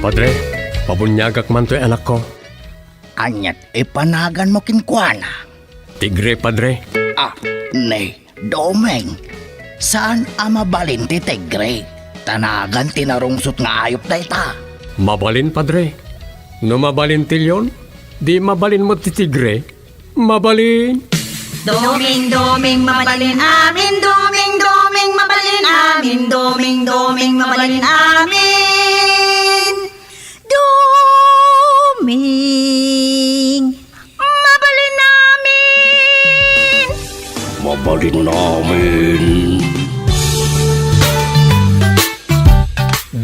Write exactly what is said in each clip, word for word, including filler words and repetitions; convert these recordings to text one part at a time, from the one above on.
Padre, pabuniagak man toy anakko. Aniat ipanaganmo kenkuana? Tigre, Padre. Ah, ni, Doming, saan a mabalin ti tigre? Ta nagan ti narungsot nga ayup dayta. Mabalin, Padre. No mabalin ti leon, di mabalin met ti tigre. Mabalin. Doming, doming, mabalin amin. Doming, doming, mabalin amin. Doming, doming, mabalin amin. Doming, mabalin amin. Mabalin amin.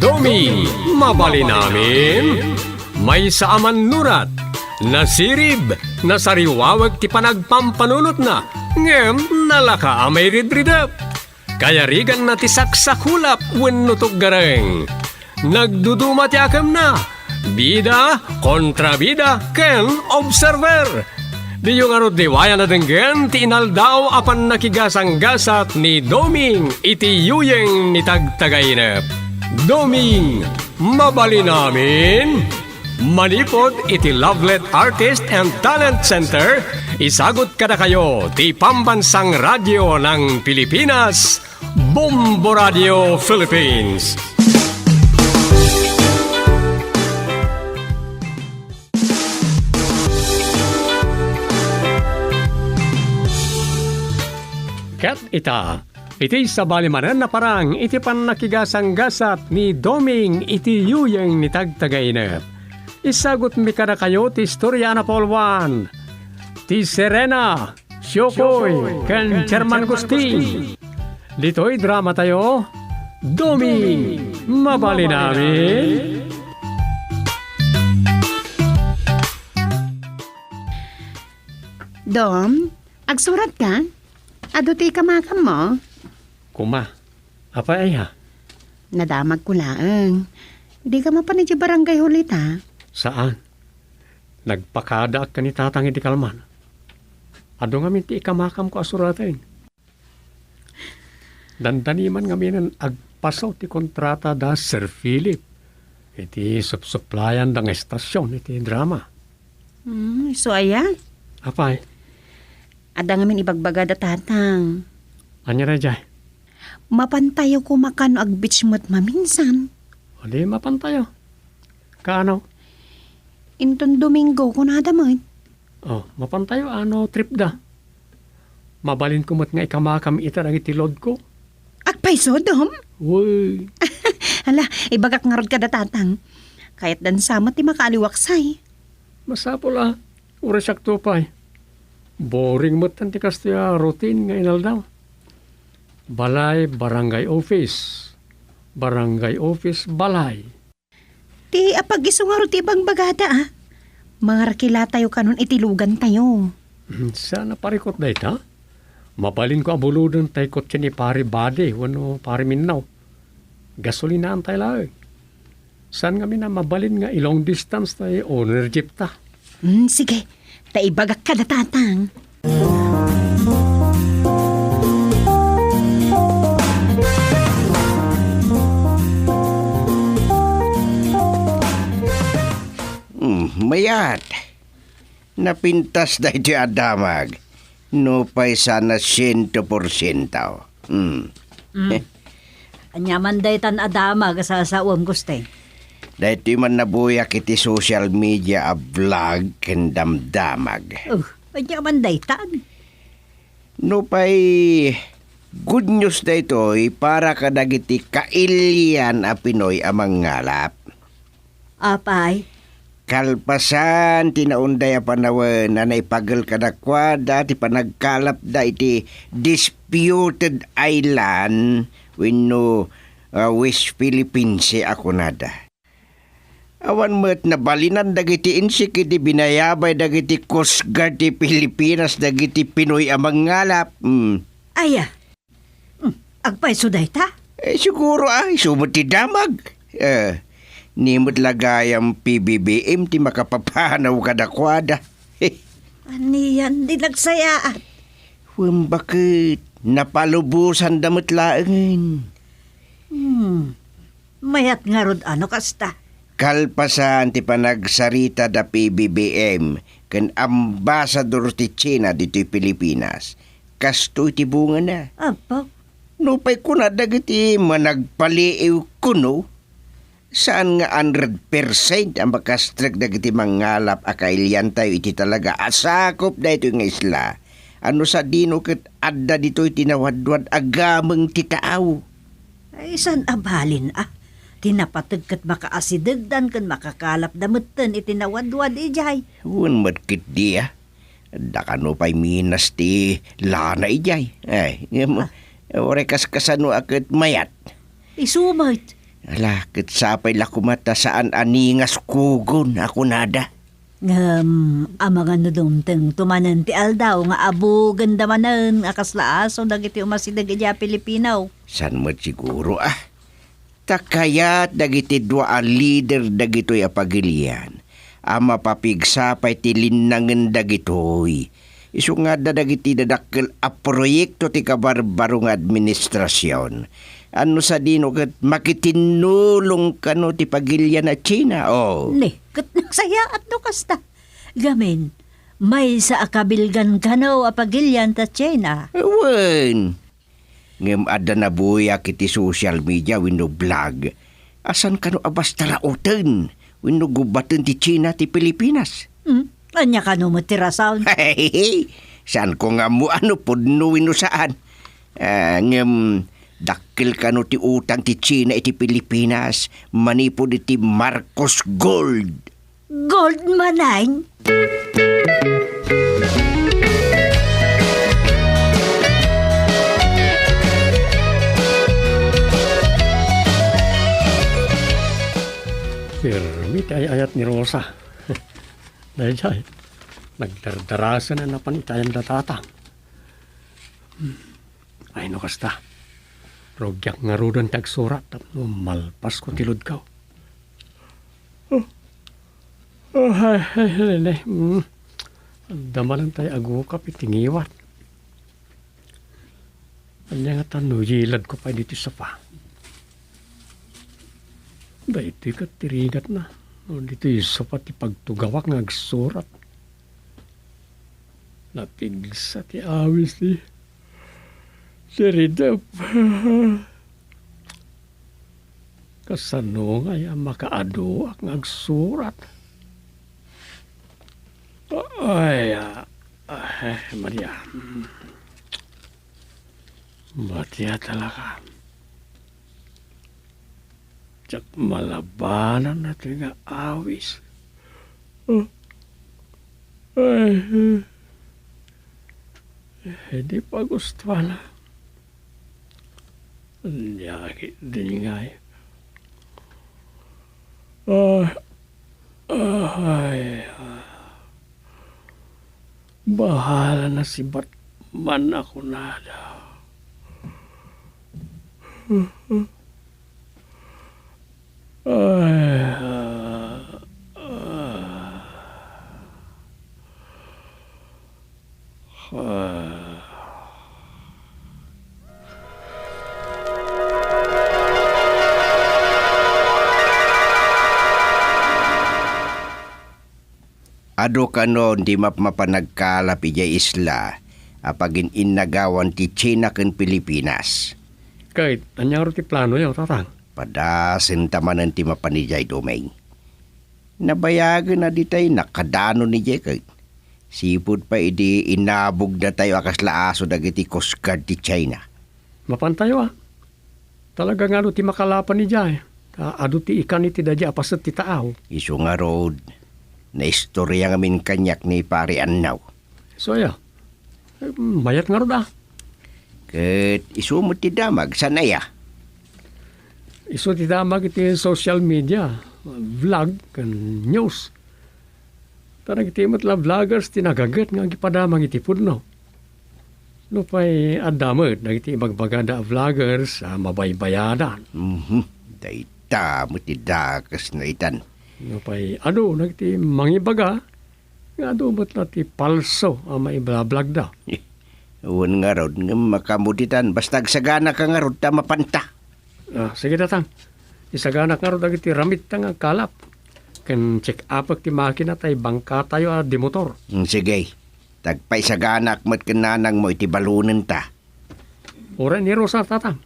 Doming, mabalin amin. Maysa a mannurat, nasirib, nasariwawek ti panagpampanunotna, ngem nalaka a mairidridep. Kayariganna ti saksakulap wenno tuggareng. Nagduduma ti akemna, bida, kontrabida, ken observer. Diyo ngarud liwayan a denggen ti inaldaw a pannakigasanggasat ni Doming iti yuyeng ni Tagtagainep. Doming, mabalin amin? Manipud iti Lovelet Artist and Talent Center, isagut kadakayo ti Pambansang Radyo ng Pilipinas, Bombo Radio Philippines. Ket ita, iti sabali manen a parang iti pannakigasanggasat ni Doming iti yuyeng ni Tagtagainep, isagutmi kadakayo ti istoria a napauloan ti Serena, Siokoy, ken German Gustin. Ditoy dramatayo, Doming, mabalin amin? Dom, agsurat ka? Adu ti ikamakammo? Kuma, apay aya? Nadamagko laeng. Di ka mapan idiay barangay hall ita? Saan. Nagpakadaak ken ni Tatang idi kalman. Adu ngamin ti ikamakamko a suraten. Dandani man ngaminen agpasaw ti kontrata da Sir Philip iti supsuplayan da nga estasion iti drama. Hmm, isu aya? Apay? Adda ngamin ibagbaga da Tatang. Ania daydiay? Mapantayo koma kano ag-beach met maminsan. O di mapantayo. Kaano? Inton Domingo, kunada met. Oh, mapantayo ano trip da. Mabalinko met nga ikamakam ita dagiti loadko. Agpayso, Dom? Uy. Hala, ibagak ngarud kada Tatang. Kayatdan sa met ti makaaliwaksay. Masapul a, uray siakto pay. Boring met ti kastoy a routine nga inaldaw. Balay, barangay office. Barangay office, balay. Ti apag-isu ngarud ti ibagbagada, a. Mangarkilatayo kanon iti lugantayo. Hmm, saan a parikut dayta? Mabalinko a buloden tay kotse ni Pare Bade wenno Pare Minnaw. Gasolinaantay laeng. Saan ngamin a mabalin nga i-long distance tay owner jeep ta. Hmm, sige. Ta ibagak kada Tatang. Hmm, mayat. Napintas daytoy a damag. Nupay saan a siento porsiento. Hmm. Hmm. Ania man daytan a damag a sasaom, Gusting? Daytoy man nabuyak iti social media a vlog ken damdamag. Oh, ania man daytan? Nupay good news daytoy para kadagiti kailian a Pinoy a mangngalap. Apay? Kalpasan ti naunday a panawen a naipagel kadakuada ti panagkalapda iti disputed island wenno, ah, West Philippine Sea a kunada. Awan met nabalinan dagiti insik idi binayabay dagiti Coast Guard ti Pilipinas dagiti Pinoy a mangngalap. Hmm. Aya. Hmm, agpayso dayta? Eh, siguro, ah, isu met ti damag. Eh, ni met la gayam P B B M ti makapapanaw kadakuada. Anian di nagsayaat? Wen baket, napalubosanda met laengen. Hmm, mayat ngarud a no kasta. Kalpasan ti panagsarita da P B B M ken ambasador ti China ditoy Pilipinas, kastoy ti bungana. Apo. Nupay kuna dagiti managpaliiw kuno, saan nga hundred percent a makastrek dagiti mangalap a kailiantayo iti talaga a sakup daytoy nga isla. Ano sadino ket adda ditoy ti nawadwad a gameng ti taaw? Ay, saan a balin a? Ti napateg ket makaasidegdan ken makakalapda metten iti nawadwad idiay. Wen met ketdi a. Adda kano pay minas ti lana idiay. Ay, ngem, ah, uray kaskasano a ket mayat. Isu met. Ala, ket sapay la koma ta saan a ningas kugon a kunada. Ngem, amangan no dumtengto manen ti aldaw nga abugenda manen a kasla aso dagiti umasideg idiay Pilipino. Saan met siguro, ah. Ta kayat dagiti dua a lider dagitoy a pagilian a mapapigsa pay ti linnangen dagitoy. Isu nga adda dagiti dadakkel a proyekto ti kabarbaro nga administrasion. Ano sadino ket makitinnulong kano ti pagilian a China? Oh. Ne, ket nagsayaat no kasta. Gamin, maysa a kabilgan kano a pagilian ta China. Wen. Ngem adda nabuyak iti social media wenno blog a saan kano a basta rauten wenno gubbaten ti China ti Pilipinas. Hmm? Ania kano met ti rason? Saanko nga ammo no pudno wenno saan. Ah, ngem dakkel kano ti utang ti China iti Pilipinas manipud iti Marcos Gold. Gold manen? Pirmi ti ay-ayat ni Rosa. Daydiay, nagdardarasen a napan iti ayan da Tatang. Hmm. Ay, no kasta, rugiak ngaruden ti agsurat tapno malpasko ti ludko. Oh. Oh, ay, ay, ay, ay, mm. Adda manen tay agukap iti ngiwat. Ania ngata no yiladko pay ditoy sofa? Daytoy ket ti rigatna. No ditoy sofa ti pagtugawak nga agsurat. Napigsa ti awis ti Cheridep. Kasano ngay a makaaduak nga agsurat? Ay, ah, ay, Maria. Matia talaga. Diak malabanan daytoy nga awis. Oh. Ay, eh. Eh, di pa gustuhan. Ania ketdin ngay? Ah, ah, ay, ah. Bahala na si Batman a kunada. Ay, ah, ah. Ah. Adu kanon ti mapmapan nagkalap idiay isla a pagin-innagawan ti China ken Pilipinas. Ket ania ngarud ti planoyo, Tatang? Padasenta manen ti mapan idiay, Doming. Nabayagen a ditay nakadanon idiay ket sipud pay idi inabugdatayo a kasla aso dagiti Coast Guard ti China. Mapantayo, a. Talaga nga adu ti makalapan idiay, ta adu ti ikan iti daydi a paset ti taaw. Isu ngarud, naistorya ngamin kaniak ni Pare Annaw. Isu aya? Eh, mayat ngarud, a. Ket isu met ti damag, saan aya? Isu ti damag iti social media, vlog, ken news. Ta dagiti met la vloggers ti nagaget nga agipadamag iti pudno. Nupay adda met dagiti ibagbagada a vloggers a mabaybayadan. Mhm. Dayta met ti dakesna itan. Nupay adu dagiti mangibaga nga adu met la ti palso a maiblablogda. Wen ngarud, ngem makamuditan, basta agsaganaka ngarud ta mapanta. Ah, sige, Tatang. Isaganak ngarud dagiti ramitta nga agkalap. Ken check-upek ti makina tay bangkatayo a di motor. Mm, sige. Tagpaisaganak met ken nanangmo iti balonenta. Uray ni Rosa, Tatang.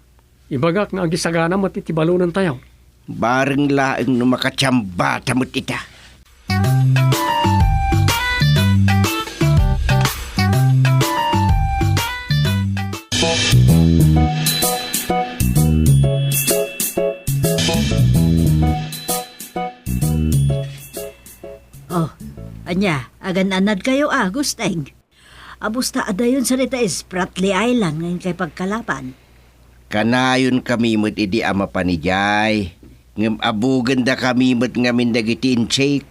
Ibagak nga agisagana met iti balonentayo. Bareng laeng no makatiambata met ita. Oh, ania, agan-annadkayo a, Gusteng? Abusta adayon sa dita Spratly Island nga inkay pagkalapan? Kanayonkami met idi a mapan idiay, ngem abugenda kami met ngamin dagiti Insik.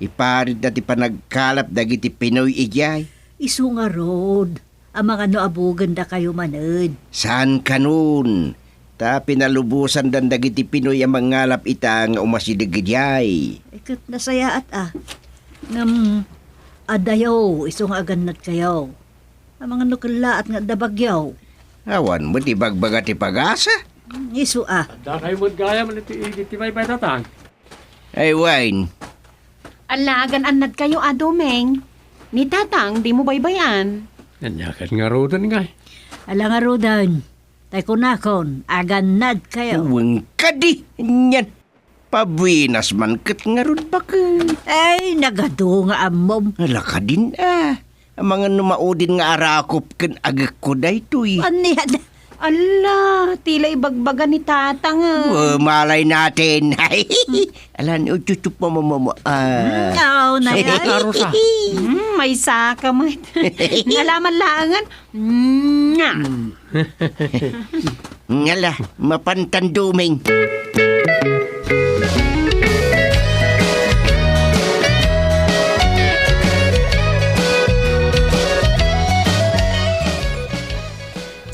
Iparitda ti panagkalap dagiti Pinoy idiay. Isu ngarud, amangan no abugenda kayo manen. Saan kanon? Ta pinalubosandan dagiti Pinoy a mangalap ita nga umasideg idiay. Eh, ket nasayaat a. Ngem, adayo, isu nga agannadkayo. Amangan no kellaat nga adda bagyo. Awan met ibagbaga ti pagasa. Isu a. Adda kayo met gayam iti, iti baybay, Tatang. Ay, wen. Ala, agan-annadkayo a, Doming. Ni Tatang, dimo baybay-an. Ania ket ngaruden ngay? Ala ngaruden. Tay kunakon, agannadkayo. Wen kadi, nian. Pabuenas man ket ngarud baket. Ay, nagadu nga ammom. Ala kadin a. Amangan no maudin nga arakop ken agekko daytoy. Ania? Ala, ti la ibagbaga ni Tatang a. Oh, malay natin. Ala ni uchuchup mo, mo, mo, mo. Ah. Mm, aw, nay, ay. Karusa. Mm, maysa ka met. Ngalaman laangan. Nga. Ngala, mapantan Doming.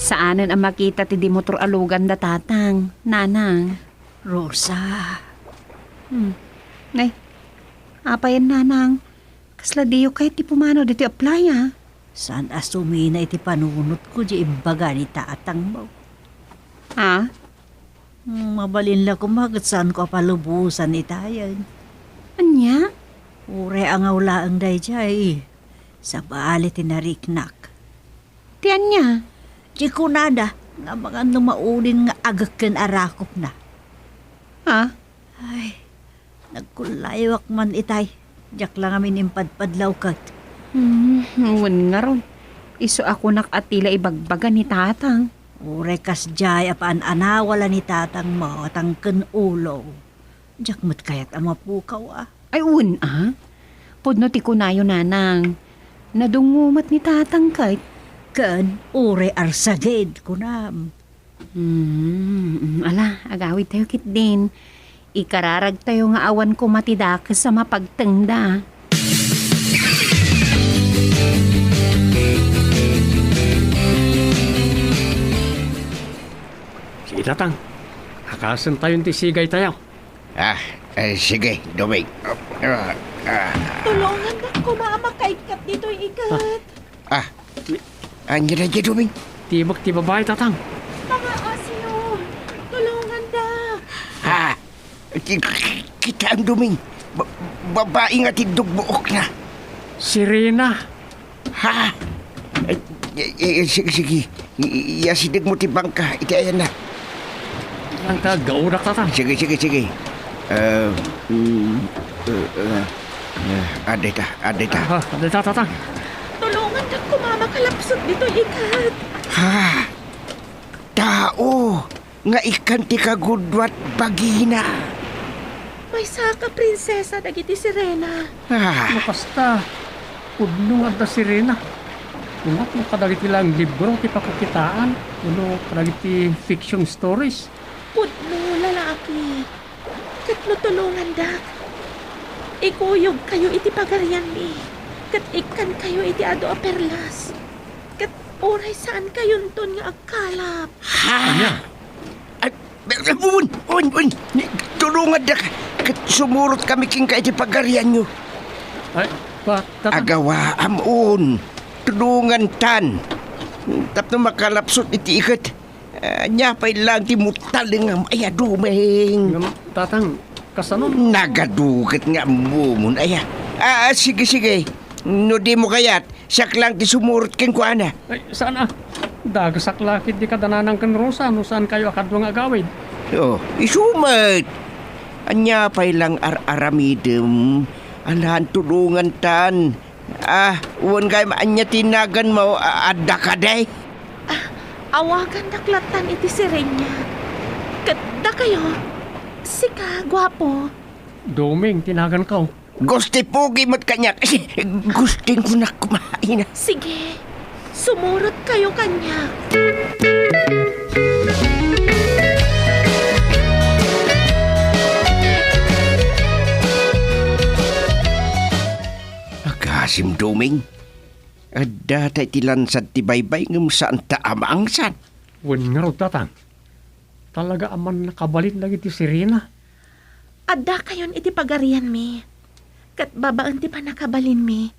Saanen a makita ti di motor a luganda, Tatang, Nanang. Rosa. Hmm. Nay, apayen, Nanang? Kasla diyo kayat ti pumanaw ditoy playa? Saan a sumina iti panunotko diay imbaga ni tatangmo. Ha? Hmm, mabalin la koma ket saanko a palubosan itayen. Ania? Uray angaw laeng daydiay. Sabali ti nariknak. Ti ania? Ti kunada nga amangan no maudin nga agek ken arakopna. Ha? Ay, nagkullayoak man itay. Diak la ngamin impadpadlaw ket. Hmm, wen ngarud. Isu a kunak a ti la ibagbaga ni Tatang. Uray kasdiay a paan-anawa la ni Tatangmo, tangken ulo. Diak met kayat a mapukaw a. Ay, wen a. Pudno ti kunayo, Nanang. Nadungngo met ni Tatang ket. Ken, uray arsagid, kunam. Hmm, ala, agawidtayo ketdin. Ikararagtayo nga awan koma ti dakes a mapagtengda. Sige, Tatang. Hakasentayon ti sigaytayo. Ah, eh, sige, Doming. Ah, ah. Tulongandak koma a makaikkat ditoy iket. Ah, ania daydiay, Doming? Timek ti babai, Tatang. Mga asyo, tulonganda. Ah, ki-, ki-, kitaem, Doming. Ba-, babai nga tiddog buokna. Sirena. Ha? Eh, eh, eh, sige, sige. I-, i-, iyasidegmo ti bangka iti ayanna. Bangka, gaurak, Tatang. Sige, sige, sige. Eh, mm, eh, eh, eh, adda ita, adda ita. Ah, adda ita, Tatang. Tulongandak koma a makalapsut ditoy iket. Ha? Tao nga ikkan ti kagudua ti bagina. Maysa ka prinsesa dagiti sirena. Ah. No kasta, pudno nga adda sirena. Umat no kadagiti laeng libro ti pakikitaan, wenno kadagiti fiction stories. Pudno, lalaki. Ket no tulongandak, ikuyogkayo iti pagarianmi, ket ikkankayo iti adu a perlas. Ket uray saankayonton nga agkalap. Ha? Ania? Ay, un, un, un, tulongandak, ket sumurotkami kenka iti pagarianyo. Ay, pa, Tatang. Agawaam, un, tulongantan. Tapno makalapsut iti iket. Ania pay laeng ti mutalengam, ay, a Doming. Ngem, Tatang, Kasano? Nagaduget nga ammomon, aya. Ah, ah, sige, sige. No dimo kayat, siak lang ti sumurot kenkuana. Ay, saan a? Dagasak la ketdi kada Nanang ken Rosa no saankayo a kadua nga agawid. Oh, isu met. Ania pay lang ar-aramidem, alaen tulongantan. Ah, wen gayam ania ti naganmo, a-, adda kadi? Ah, awagandak lattan iti Serenia. Ket dakayo, sika, guapo. Doming ti naganko. Gusti pogi met kaniak. Gusting kunak kumain. Sige, sumurot kayo kaniak. Agasem, Doming. Adda ta iti lansad ti baybay ngem saanta a maangsan. Wen ngarud, Tatang. Talaga a mannakabalin dagiti sirena. Addakayon iti pagarianmi, ket babaen ti pannakabalinmi,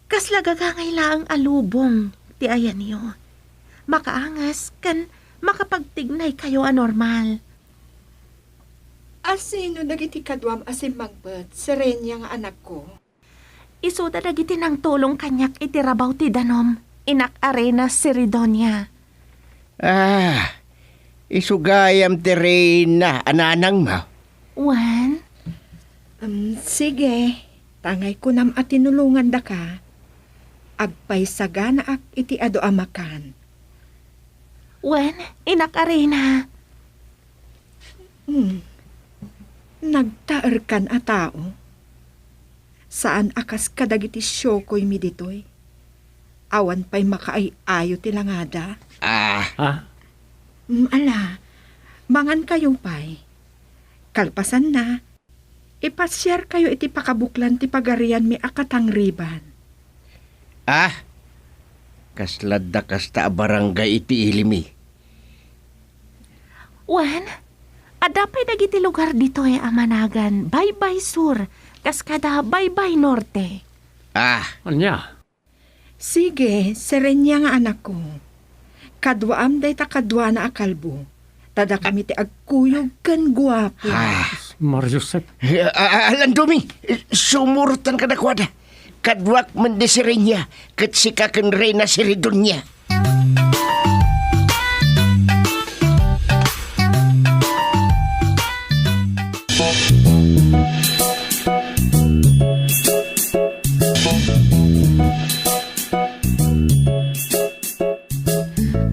kasla gagangay laeng a lubong ti ayanyo. Makaangas ken makapagtignaykayo a normal. A sino dagiti kaduam a simmangpet, Serenia nga anakko? Isuda dagiti nangtulong kaniak iti rabaw ti danum, inak a Reyna Siridonia. Ah, isu gayam ti reyna a nanangmo? Wen? Em, sige, ta ngay kunam a tinulongandaka, agpaisaganaak iti adu a makan. Wen, inak a Reyna. Hmm. Nagtaerkan a tao. Saan a kas kadagiti siokoymi ditoy. Awan pay makaay-ayo ti langada. Ah. Ha? Mm, ala, mangankayo pay. Kalpasanna, ipasiarkayo iti pakabuklan ti pagarianmi a katangriban. Ah, kasla adda kasta a barangay iti ilimi. Wen, adda pay dagiti lugar ditoy a managan Baybay Sur, kas kada Baybay Norte. Ah. Ania? Sige, Serenia nga anakko. Kaduaam dayta kaduana a kalbo. Ta dakami ti agkuyog ken guapo. Ah. Mario Josep. Eh, a-, a-, alan Doming, sumurotan kadakuada. Kaduak met ni Serenia, ket sika ken Reyna Siridonia.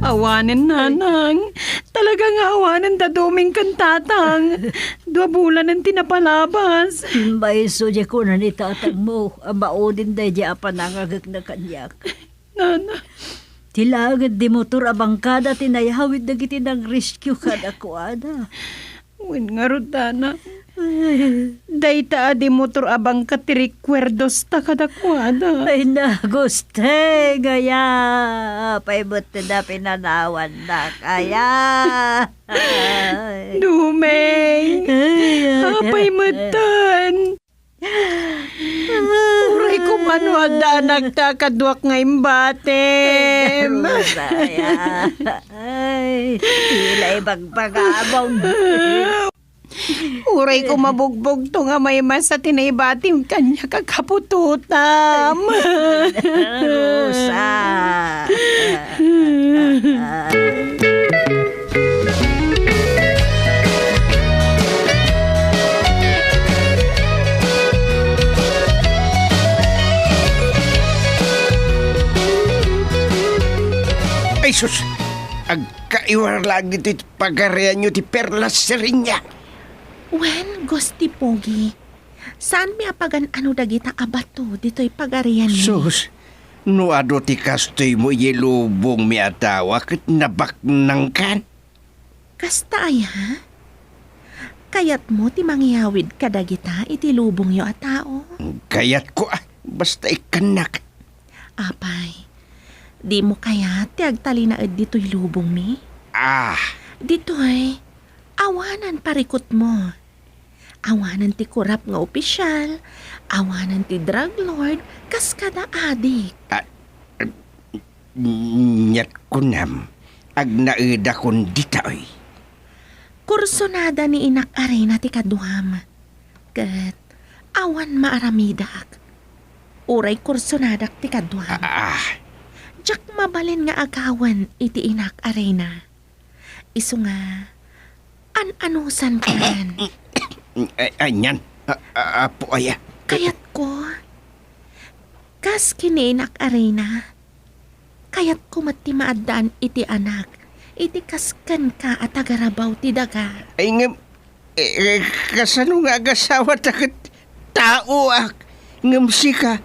Awanen, Nanang. Talaga nga awanen da Doming ken Tatang. Dua bulanen ti napalabas. Isu diay kuna ni tatangmo a maudin daydiay a panangagekna kaniak. Nana. Ti laeng di motor a bangkada ti nayawid dagiti nang-rescue kadakuada. Wen ngarud, Nana. Dayta a di motor a bangka ti rekuerdosta kadakuada. Ay, nagusteng, aya. Apay met ti napinanawannak, aya. Ay. Doming. Ay, ay, apay ay, met ay. Uray koma no adda anakta a kaduak nga imbatim. Ay, Rosaya. Ay, tila ibagbagamon. Uray koma bugbugto nga maymasa ti naibatim kaniak a kaputotam. Rosa. Ay, sus! Agkaiwar laeng ditoy pagarianyo ti perlas, Serenia. Wen, Gusti Pogi, saanmi a pagan-ano dagita a bato ditoy pagarianmi. Sus, no adu ti kastoymo idiay lubongmi a tao, ket nabaknangkan. Kasta aya? Kayatmo ti mangiyawid kadagita iti lubongyo a tao? Kayatko, ah, basta ikkannak. Apay, dimo kayat ti agtalinaed ditoy lubongmi? Ah. Ditoy, awanan parikutmo. Awanan ti kurap nga opisial, awanan ti drug lord, kas kada adik. Ah, eh, nia ti kunam, agnaedakon ditoy. Kursonada ni inak a reyna ti kaduam, ket awan maaramidak. Uray kursonadak ti kaduam. Ah, Diak mabalin nga agawen iti inak a reyna. Isu nga, an-anusankan. Ay, anian? A-, a-, apo aya? Kayatko, kas ken ni inak a reyna, kayatko met ti maaddaan iti anak, iti kas kenka a tagarabaw ti daga. Ay, ngem, eh, eh, kasano nga agasawata ket taoak, ngem sika,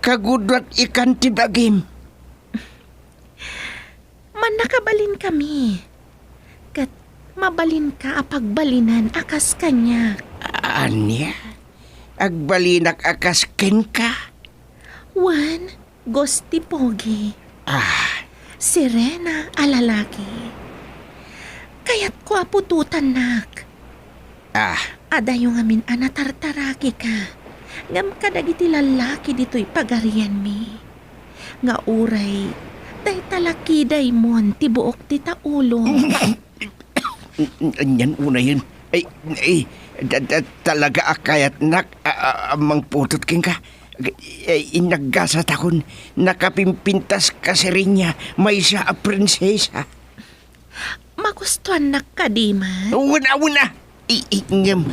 kaguduat ikan ti bagim? Mannakabalin kami. Ket mabalinka a pagbalinan a kas kaniak. Ania? Agbalinak a kas kenka? Wen, Gusti Pogi. Ah. Sirena a lalaki. Kayatko a putotannak. Ah. Adayo ngamin a natartarakika, ngem kadagiti lallaki ditoy pagarianmi, nga uray dayta la kidaymon ti buok ti taulom. Anian unayen? Ay, ay, da-, da-, talaga a kayatnak a, a, a mangputot kenka. Ay, naggasatakon, nakapimpintas ka, Sirena, maysa a prinsesa. Magustuannak kadi met? Wen a, wen a! I-, i-, ngem,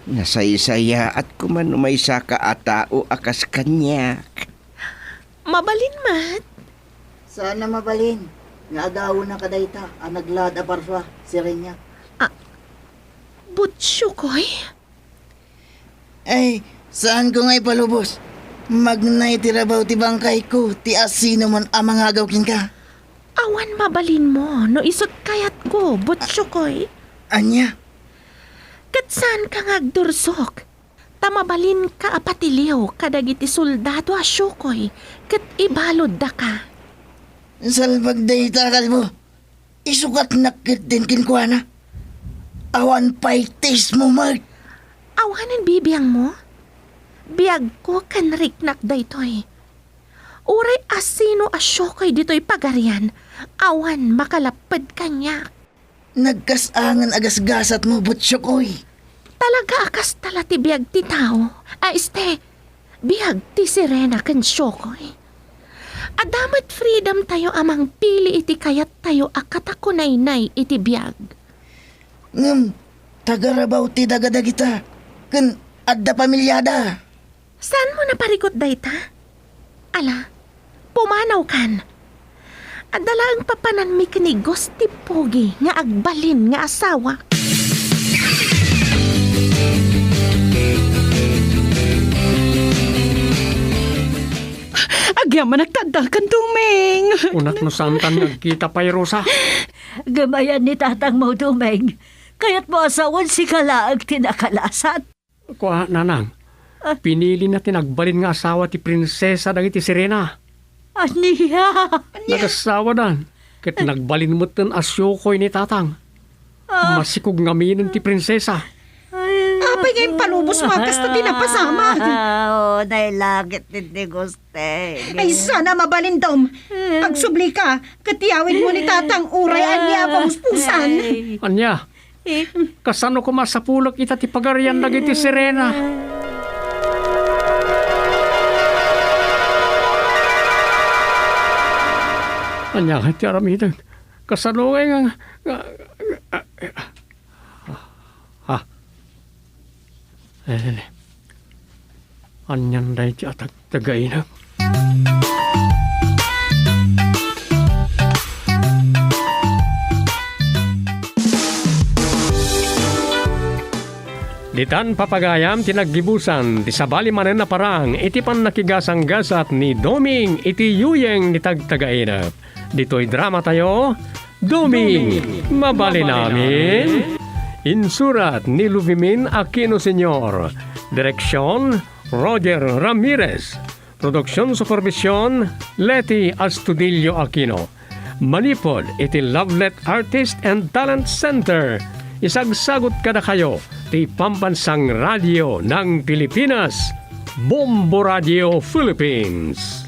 nasaysayaatko man no maysaka a tao a kas kaniak. Mabalin met? Saan a mabalin nga agawennaka dayta a naglaad a parsua, Sirena. Ah, Butsukoy? Ay, saanko nga ipalubos. Magnay ti rabaw ti bangkayko ti asinoman a mangagaw kenka. Awan mabalinmo no isut' kayatko, Butsukoy. Ania? Ket saanka nga agdursok, ta mabalinka a patiliw kadagiti soldado a siokoy ket ibaluddaka. Salbag dayta, kalbo. Isukatnak ketdin kenkuana. Awan pay taste mo met. Awanen bibiangmo? Biagko ken riknak daytoy. Uray asino a siokoy ditoy pagarian, awan makalapped kaniak. Nagkas-angen a gasgasatmo, Butsukoy. Talaga a kasta la ti biag ti tao. A, este, biag ti Sirena ken siokoy. Adda met freedom tayo a mangpili iti kayattayo a katakunaynay iti biag. Ngem, tagarabaw ti daga dagita, ken adda pamiliada. Saanmo naparikut dayta? Ala, pumanawkan. Adda laeng papananmi ken ni Gusti Pogi nga agbalin nga asawa. Agyamanak ta addakan, Doming. Kunak no saantan nga agkita pay, Rosa. Ngem ayan ni tatangmo, Doming. Kayatmo a sawen, sika laeng ti nakalasat. Kua, nanang, ah, pinilina ti nagbalin nga asawa ti prinsesa dagiti Sirena. Ania? Nagasawadan, ket nagbalin metten a siokoy ni tatang. Ah. Masikog ngaminen ti prinsesa. Ay. Apay nga impalubosmo a kasta ti napasamak? Oh, nailangit ni Gusti. Ay, saan a mabalin, Dom. Agsublika, ket iyawidmo ni tatang uray ania a pamuspusan. Ay. Ania? Eh. Kasano koma a sapulek ita ti pagarian dagiti Sirena? Ania ti aramidek? Kasano nga, nga, nga, ha? Eh, anian daydi a tagtagaina? Ditan, papagayam, ti naggibusan ti sabali manen a parang iti pannakigasanggasat ni Doming iti yuyeng ni tagtagaina. Ditoy dramatayo, Doming, Mabalin Amin. Insurat ni Luvimin Aquino Senior. Direksyon, Roger Ramirez. Produksion supervision, Leti Astudillo Aquino. Manipud iti Lovelet Artist and Talent Center, isagsagut kadakayo ti Pambansang Radio ng Pilipinas, Bombo Radio Philippines.